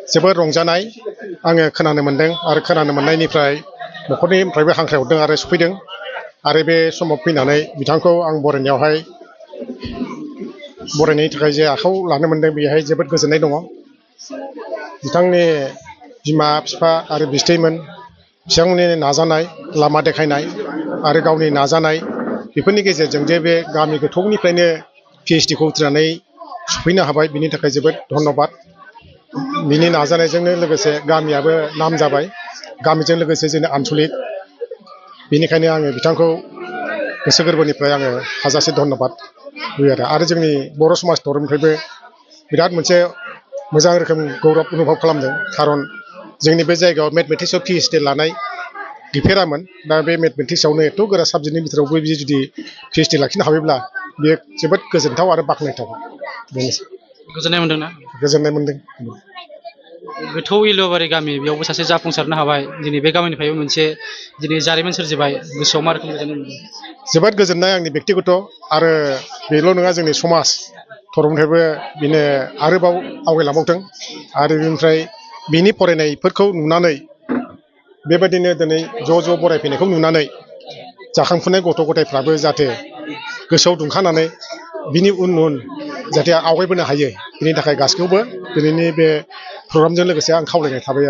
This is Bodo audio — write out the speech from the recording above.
जोबोद रंजानाय आङो खोनानो मोन्दों आरो खोनानो मोननायनिफ्राय न'खरनिफ्रायबो हांख्रायहरदों आरो सफैदों आरो बे समाव फैनानै बिथांखौ आं बरायनायनि थाखाय जे आखायाव लानो मोन्दों बेहाय जोबोद गोजोननाय दङ बिथांनि बिमा बिफा आरो बिबथैमोन बिथांमोननि नाजानाय लामा देखायनाय आरो गावनि नाजानाय बेफोरनि गेजेरजों जे बे गामि गोथौनिफ्रायनो PhD खौ उथ्रिनानै सफैनो हाबाय बिनि थाखाय जोबोद धन्यबाद बिनि नाजानायजोंनो लोगोसे गामियाबो नाम जाबाय गामिजों लोगोसे जोंनि आन्चलिक बेनिखायनो आङो बिथांखौ गोसो गोरबोनिफ्राय आङो हाजासे धन्यबाद होयो आरो जोंनि बर' समाज तरफनिफ्रायबो बिराद मोनसे मोजां रोखोम गौरब अनुभब खालामदों खारन जोंनि बे जायगायाव मेथमेटिक्सआव PhD लानाय गैफेरामोन दा बे मेथमेटिक्सआवनो एथ' गोरा साबजेक्टनि बिथोरावबो बिदि जुदि PhD लाखिनो हाबायब्ला बेयो जोबोद गोजोनथाव आरो बाख्नायथाव बेनोसै गोजोननाय मोनदोंना गोजोननाय मोन्दों गोथौ इलुबारि गामि बेयावबो सासे जाफुंसारनो हाबाय दिनै बे गामिनिफ्रायबो मोनसे दिनै जारिमिन सोरजिबाय गोसोआव मा रोखोम गोजोननाय मोनदों जोबोद गोजोननाय आंनि बेक्तिगत आरो बेल' नङा जोंनि समाज तरफनिफ्रायबो बिनो आरोबाव आवगायलांबावथों आरो बेनिफ्राय बिनि फरायनायफोरखौ नुनानै बेबायदिनो दिनै ज' बरायफैनायखौ नुनानै जाखांफुनाय गथ' गथायफ्राबो जाहाथे गोसोआव दुंखांनानै बिनि उन जाहाथे आवगायबोनो हायो बिनि थाखाय गासैखौबो दिनैनि बे प्रग्रामजों लोगोसे आं खावलायनाय थाबाय आरो